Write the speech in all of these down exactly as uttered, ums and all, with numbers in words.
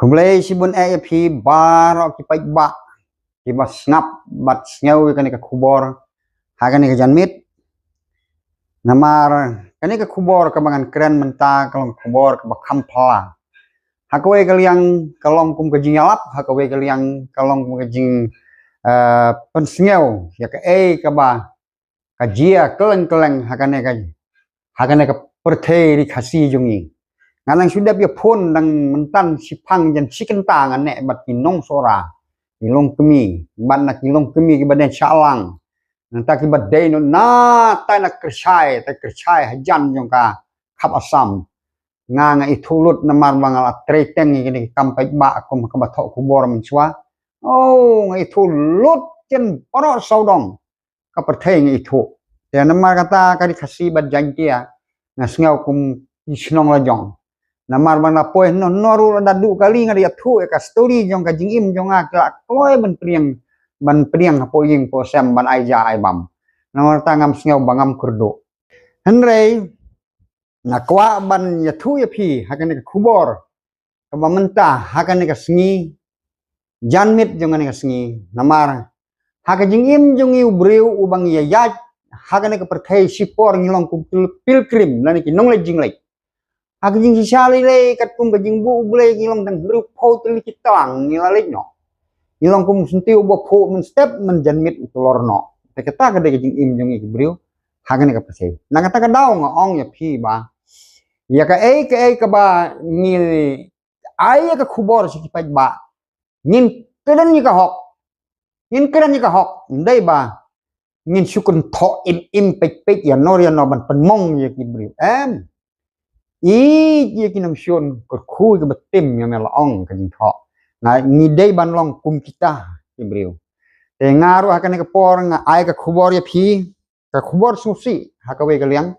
Khublei shibun eh ïa phi baroh ki paidbah kiba sngap bad sngew ïa kane ka khubor ha kane ka janmiet. Namar kane ka khubor kaba ngan kren mynta ka long khubor kaba kham phylla. Ha kawei ka liang ka long kum ka jingïalap, ha kawei ka liang ka long kum ka jing, eh, pynsngew ïa kaei kaba ka jia kylleng kylleng ha kane ka, ha kane ka pyrthei ri Khasi jong ngi. Nga nang shu dep ïa phone dang mynta shiphang jan shi kynta nga neh bad ki nong Sohra, ki longkmie, bad na ki longkmie kiba dei shah lang. Nangta kiba dei noh na tai na kyrshai, tai kyrshai hajan jong ka khap Assam. Nga nga ithuh lut namar ba nga la trei teng ïa kine ki kam paidbah kum kaba thoh khubor mynshuwa. Oh, nga ithuh lut jan baroh sawdong ka pyrthei nga ithuh. Te namar kata ka ri Khasi bad Jaiñtia nga sngew kum ki shnong la jong. Namar ba nga poi noh noh ruh la da duh kali nga da ïathuh ïa ka story jong ka jingim jong nga, ka la kloi ban pdiang, ban pdiang hapoh ïing hapoh sem ban ai ja ai bam. Namar kata ngam sngew ba ngam kyrduh. Hynrei nga kwah ban ïathuh ïa phi ha kane ka khubor kaba mynta ha kane ka sngi, janmiet jong kane ka sngi. Namar ha ka jingim jong ngi u briew uba ngi ïaid ha kane ka pyrthei shipor ngi long kum pil-, pilgrim lane ki nongleit jingleit. Ha ka jingshisha lei lei katkum ka jingbuh U Blei ngi long tang hynriewphew tylli ki tlang ngi la leit noh. Ngi long kum syntiew uba phuh mynstep mynjanmiet u tlor noh. Te kata ka dei ka jingim jong ngi ki briew ha kane ka pyrthei. Na kata ka daw nga ong ïa phi ba ïa kaei kaei kaba ngi ai ïa ka khubor sha ki paidbah, ngin kren ïa ka hok. Ngin kren ïa ka hok. Ym dei ba ngin shu kynthoh im im peit peit ïa no ïa no ban pynmong ïa ki briew. Em. Ïeit ïa ki nongshun, kyrkhu ïa kiba tim, ïa me la ong ka jingthoh. Nga, ngi dei ban long kum kita ki briew. Te nga ruh ha kane ka por nga ai ka khubor ïa phi, ka khubor sngewsih ha kawei ka liang,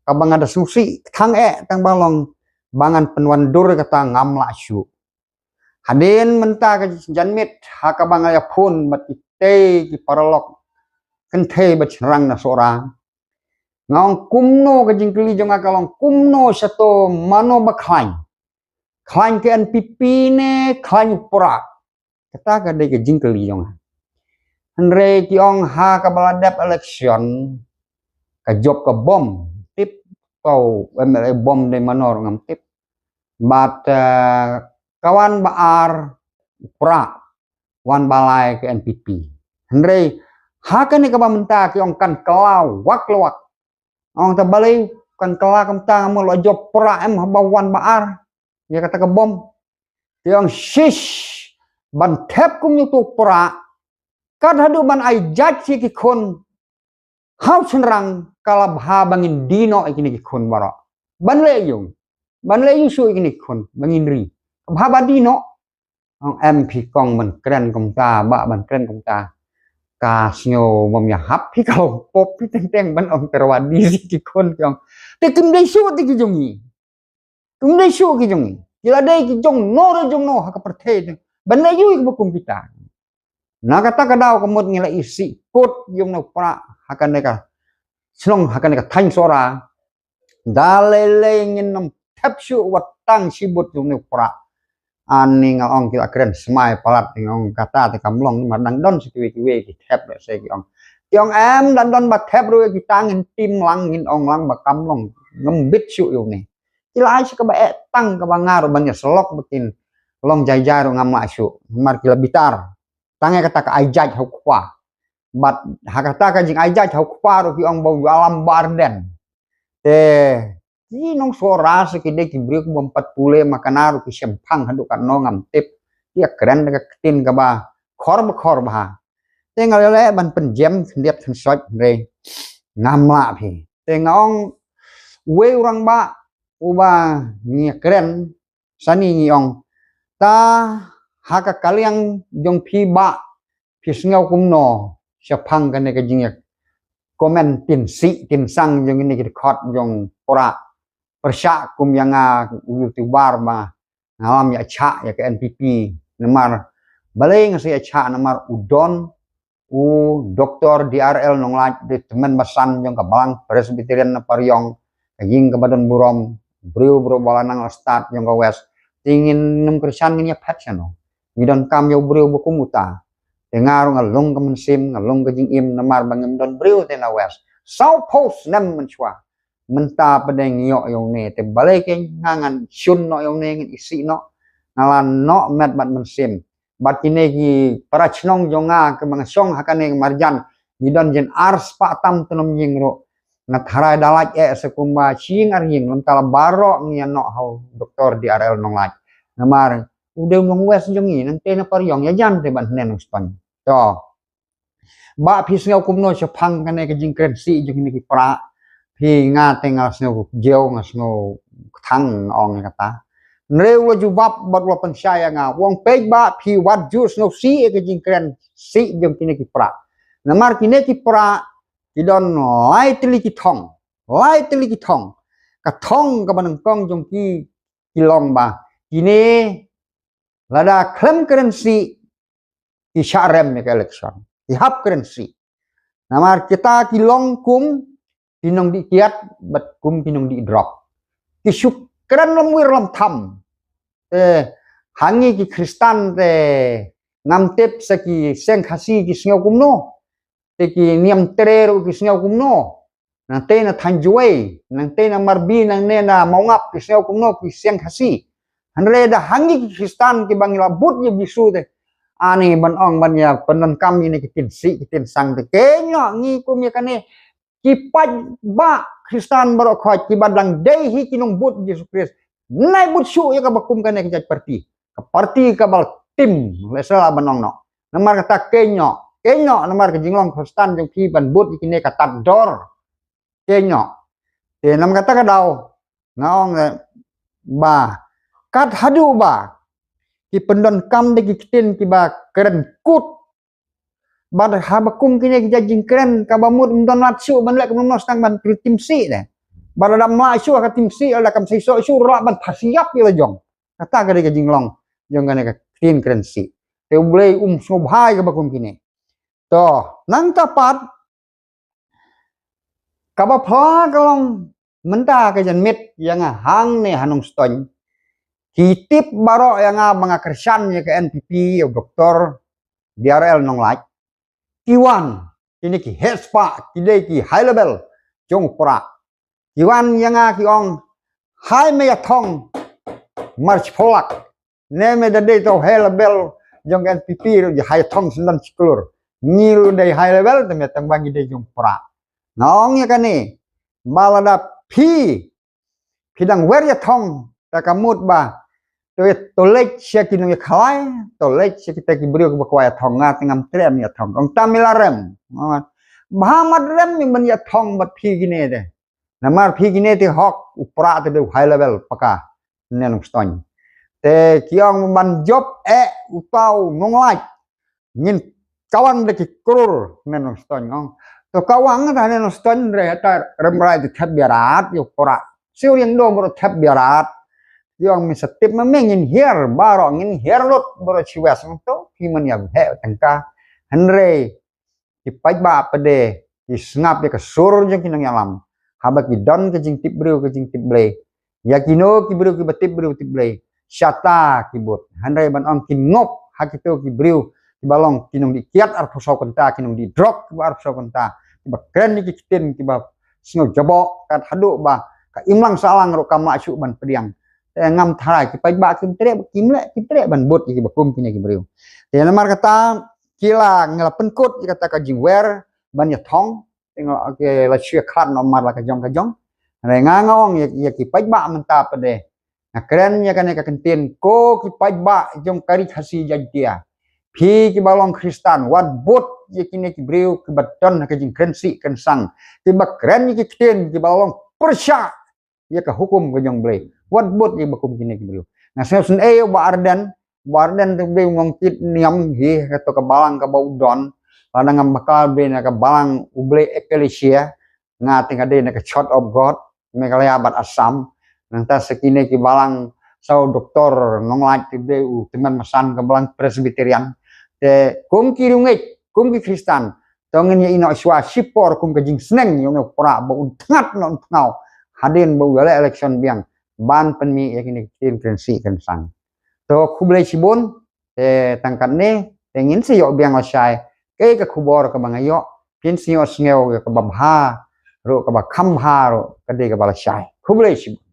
kaba nga da sngewsih tang eh tang ba long ba ngan pynwandur kata ngam lah shuh. Hadien mynta ka janmiet ha kaba nga ïa phone bad kitei ki paralok kynthei bad shynrang na Sohra. Nga ong kumno, ka jingkylli jong nga ka long kumno shato mano ba khlaiñ. Khlaiñ ka N P P ne khlaiñ u Prah. Kata ka dei ka jingkylli jong nga. Hynrei ki ong ha kaba la dep election ka jop ka bom. Tip ko M L A bom dei mano ruh ngam tip. Bad, eh, ka wan ba ar u Prah, wan ba lai ka N P P. Hynrei ha kane kaba mynta ki ong kan kylla wak la wak. Ong ta balei kan kylla kumta, nga mut la jop Prah em haba wan ba ar ïa kata ka bom. Ki ong shish, ban thep kumno tu Prah, kat haduh ban ai jait sha ki khun ha u shynrang ka la bha ba ngin die noh ïa kine ki khun baroh. Ban leh aïu? Ban leh aïu shuh ïa kine ki khun ba ngin ri? Ka bha ba die noh. Ong em phi kong ban kren kumta, ba ban kren kumta. Ka sngew bym ïahap phi, ka long pop phi teng teng ban ong tyrwa die sha ki khun, ki ong. Te kim dei shuh te ki jong ngi. Kim dei shuh ki jong ngi. Ki la dei ki jong no re jong no ha ka pyrthei te. Ban leh aïu ïa kiba kum kita. Na kata ka daw ka mut ngi la isih kut ïa une u Prah ha kane ka shnong, ha kane ka thaiñ Sohra. Da lei lei ngin ym thep shuh wat tang shi but ïa une u Prah. Ani nga ong ki la kren smai palat, nga ong kata te kam long, namar dang don sa kiwei kiwei ki thep, lehse ki ong. Ki ong em, dang don ba thep ruh kita ngin tim lang, ngin ong lang ba kam long. Ngim bit shuh ïa une. Ki la ai sha kaba eh tang kaba nga ruh ban ïasyllok ba kin long jai jai ruh ngam lah shuh. Namar ki la bitar. Tang ïa kata ka ai jait ha u kpa. Bad ha kata ka jingai jait ha u kpa ruh ki ong ba u ïalam ba ar den. Te ki nong Sohra sa ki dei ki briew kiba ym pat pule, ma kane ruh ki shemphang haduh katno ngam tip. Ki ïakren da ka ktien kaba khor ba khor bha. Te nga la leh ban pynjem khyndiat khynsoit, hynrei ngam lah phi. Te nga ong uwei u rangbah uba ngi ïakren sani ngi ong, ta ha ka liang jong phi bah, phi sngew kumno shaphang kane ka jingïa comment tynsih tynsang jong kine ki dkhot jong u Prah, pyrshah kum ïa nga u YouTuber ba nga lam ïa chah ïa ka N P P. Namar balei nga sa ïa chah, namar u don u Doktor D R L Nonglait, dei tymmen basan jong ka Balang Presbyterian na Pariong, ka ïing kaba don burom, briew briew ba la nang la stad jong ka West, Te ngin nym kyrshan ngin ïa phet shano? Ngi donkam ïa u briew ba kum uta. Te nga ruh nga long ka mynsiem, nga long ka jingim namar ba ngim don briew te na West. Saw phew snem mynshuwa. Mynta pat de ngi ïoh ïa une te balei ke nga ngan shun noh ïa une, ngan isih noh. Nga la noh met bad mynsiem. Bad kine ki para shnong jong nga kiba nga shong ha kane ka marjan, ngi don jin ar spah tam tnum ïing ruh. Nga tharai da lait eh sa kumba shi ïing ar ïing, lem tala baroh ngi ïa noh ha u doktor D R L Nonglait. Namar u dei u nong West jong ngi, nangte na Pariong, ïa jan te ban hynne Nongstoiñ. To. Bah, phi sngew kumno shaphang kane ka jingkren sih jong kine ki para? Phi, nga te nga sngew jew, nga sngew kthang, nga ong ïa kata. Hynrei u la jubab bad u la pynshai ïa nga, u ong, peit bah, phi wat ju sngew sih ïa ka jingkren sih jong kine ki para. Namar kine ki para ki don lai tylli ki thong, lai tylli ki thong. Ka thong kaba nyngkong jong ki, ki long ba kine lada khlem kren sih, ki shah rem ïa ka election, ki hap kren sih. Namar kita ki long kum ki nongdih kiad bad kum ki nongdih drok. Ki shu kren lamwir lamtham. Te ha ngi ki Khristan te ngam tip sa ki seng Khasi ki sngew kumno. Te ki Niam Tre ruh ki sngew kumno. Nangte na Thanjwai, nangte na Marbi, nangne na Mawngap ki sngew kumno ki seng Khasi. Hynrei da ha ngi ki Khristan kiba ngi la bud ïa u Jisu te, ani ban ong ban ïa pyndonkam ïa kine ki ktien sih ki ktien sang te, kynnoh ngi kum ïa kane. Ki paidbah Khristan baroh khoit kiba dang dei hi ki nongbud Jisu Khrist, nai bud shuh ïa kaba kum kane ka jait parti. Ka parti kaba tim, lehse lah ban ong noh. Namar kata kynnoh, kynnoh namar ka jinglong Khristan jong phi ban bud ïa kine ka tad dor. Kynnoh. Te namar kata ka daw nga ong, eh, ba kat haduh ba ki pyndonkam da ki ktien kiba kren kut. Bad haba kum kine ki jait jingkren, kaba mut ym don lad shuh ban leh kumno sdang ban pyntim sih de. Bad lada ym lah shuh ka tim sih, lada kam seisoh shuh, ruh lah ban phasiap ïa la jong. Kata ka dei ka jinglong jong kane ka ktien kren sih. Te U Blei um sngewbha ïa kaba kum kine. To, nangta pat, kaba pla ka long mynta ka janmiet ïa nga hangne ha Nongstoiñ. Ki tip baroh ïa nga ba nga kyrshan ïa ka N P P, ïa u Doktor D R L Nonglait. Ki wan, kine ki heh spah, ki dei ki high level jong u Prah. Ki wan ïa nga ki ong, hai me ïathong mar shiphew lak. Ne me da dei to high level jong N P P ruh, ïa hai thong sendon shiklur. Ngi ruh dei high level, te me tang ba ngi dei jong Prah. Nga ong ïa kane, ba lada phi, phi dang wer ïathong, ta ka mut ba to, to leit sha ki nongïakhalai, to leit sha kita ki briew kiba kwah ïathong, nga te ngam treh ïathong. Ong ta me la rem. Ba mat rem me ban ïathong bad phi kine de. Namar phi kine te hok, u Prah te dei u high level paka ne Nongstoiñ. Te ki ong ban jop eh uta u Nonglait, ngin kawang da ki klur ne Nongstoiñ ong. To kawang ta ne Nongstoiñ re ta rem rai te thep biarat ïa u Prah. Shu riang do bro thep biarat. Ki ong mi sa tip ma me ngin hiar baroh, ngin hiar lut bro chiwes ong to phi man ïa he tengka. Hynrei ki paidbah pat de ki sngap ïa ka sur jong ki nongïalam. Haba ki don ka jingtip briew ka jingtip Blei, ïa kino ki briew kiba tip briew tip Blei, shata ki bud. Hynrei ban ong kin ngop ha kito ki briew kiba long ki nongdih kiad arphew saw kynta, ki nongdih drok kiba arphew saw kynta, kiba kren ïa ki ktien kiba sngew jaboh kat haduh ba ka imlang sahlang ruh kam lah shuh ban pdiang. Te ngam tharai ki paidbah kim treh, kim leh, kim treh ban bud ïa kiba kum kine ki briew. Te namar kata ki la, nga la pynkut ïa kata ka jingwer ban ïathong. Te nga la, okay, la shu ïakhlad noh mar la ka jong ka jong. Hynrei nga, nga ong ïa, ïa ki paidbah mynta pat de, nga kren ïa kane ka kyntien, ko ki paidbah jong ka Ri Khasi Jaiñtia, phi kiba long Khristan, wat bud ïa kine ki briew kiba don ha ka jingkren sih kren sang, kiba kren ïa ki ktien kiba long pyrshah ïa ka hukum ka jong Blei. Wat bud ïa kiba kum kine ki briew. Nga sngewsynei ïa u Bah Ardent, u Bah Ardent te u dei u nongkit niam hi ha kato ka balang kaba u don. Lada ngam bakla u dei na ka balang U Blei Ekklesia, nga te nga dei na ka Church of God Meghalaya bad Assam. Nangta sa kine ki balang, sa u Doktor Nonglait te u dei u tymmen basan ka balang Presbyterian. Te kum ki riewngeit, kum ki Khristan, to ngin ïa ïehnoh shuwa shipor kum ka jingsneng ïa une u Prah ba un thngat noh, un thngaw hadien ba u ïaleh election biang ban pynmih ïa kine ki ktien kren sih kren sang. To khublei shibun. Te tang katne te ngin sa ïoh biang lashai. Kaei ka khubor kaba nga ïoh, phin sa ïohsngew ïa kaba bha ruh, kaba kham bha ruh, ka dei kaba lashai. Khublei shibun.